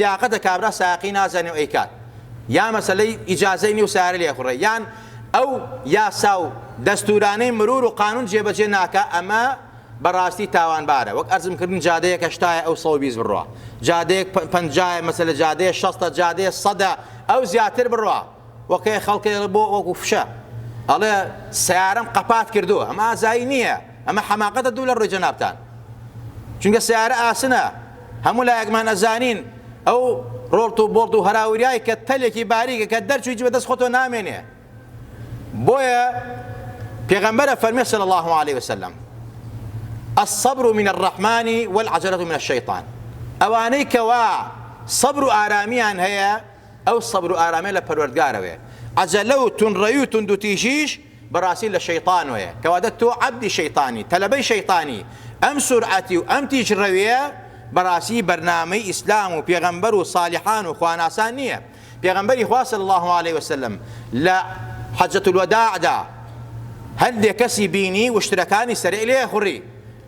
سیاقەتە کابرا سایەقی نازانێ و ئەیکات یا مەسەلەی ئیجازەی نیە و سەیارە لێ ئەخوڕێ یان ئەو یاسا و دەستورانەی مرور و قانون جێبەجێ ناکا ئەمە بەڕاستی تاوانبارە وەک ئەرزم کردن جادەیەک هەشتایە ئەو 120 بڕوا جادەیەک پەنجایە مەسەلە جادەیە شەستە جادەیە سەدە ئەو زیاتر بڕوا وەکەی خەڵکێ بۆ وەکو فشە ئەڵێ سەیارەم قەپات کردووە ئەمە ئازایی نییە ئەمە حەماقەتە دوو لە ڕووی جەنابتان چونکە سیارە ئاسنە هەموو لایەکمان ئەزانین ئەو ڕۆڵت و بۆڵت و هەراوریای کە تەلێکی باریکە کە دەرچووی بە دەست خۆتۆ نامێنێ بۆیە پێغەمبەرە فەرمێ صلی الله عليه وسلم الصبر من الرحمن والعجلة من الشيطان ئەوانەی کەوا سەبر و ئارامیان هەیە ئەو سەبر و ئارامیە لە پەروەردگارەوەیە، عەجەلە و تونڕەوی و توندوتیژیش بەڕاستی لە شەیتانەوەیە، کەواتە تۆ عەبدی شەیتانی، تەلەبەی شەیتانی، ئەم سورعەتی و ئەم تیژڕەویە بەڕاستی بەرنامەی ئیسلام و پێغەمبەر و ساڵحان و خواناسان نییە، پێغەمبەری خوا صلی اللە علیە وسلم لە حجة الوداع دا هەندێک کەسی بینی وشترەکانی سەرێ لێ خوڕی،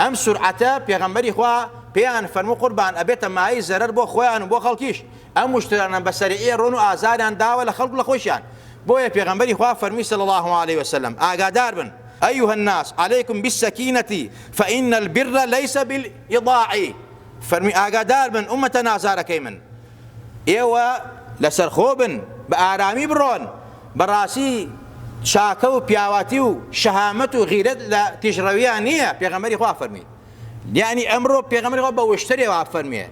ئەم سورعەتە پێغەمبەری خوا پێیان فەرموو قوربان ئەبێتە مایەی زەرەر بۆ خۆیان و بۆ خەڵکیش، ئەم وشترانە بە سەریعی ڕۆن و ئازاریان داوە لە خەڵک و لە خۆیشیان، بۆیە پێغەمبەری خوا فەرمووی صلی اللە علیە وسلم، ئاگادار بن، ایها الناس علیکم بالسکینە فان البر لیس بالإضاع، فەرمووی ئاگادار بن ئوممەتە نازارەکەی من، ئێوە لەسەرخۆ بن، بە ئارامی بڕۆن، بەڕاستی چاکە و پیاواتی و شەهامەت و غیرەت لە تیژڕەوییا نییە، پێغەمبەری خوا فەرمووی، یەعنی ئەمڕۆ پێغەمبەری خوا بە وشترێ وا فەرموێ.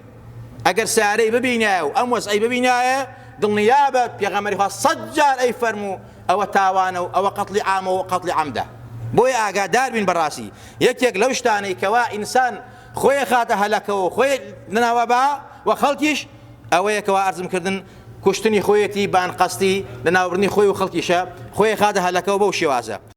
ئەگەر سارەی ببینایە و ئەم وەزعەی ببینایە دڵنیابە پێغەمبەری خوا سەد جار ئەی فەرموو ئەوە تاوانە و ئەوە قەتڵی عامە و قەتڵی عەمدە بۆیە ئاگادار بین بەڕاستی یەکێک لەو شتانەی کەوا ئینسان خۆی خاتە هەلەکەوە و خۆی لەناوە با و خەڵکیش ئەوەیە کەوا ئەرزم کردن کوشتنی خۆیەتی بان قەستی لەناوبردنی خۆی و خەڵکیشە خۆی خاتە هەلەکەوە بەو شێوازە.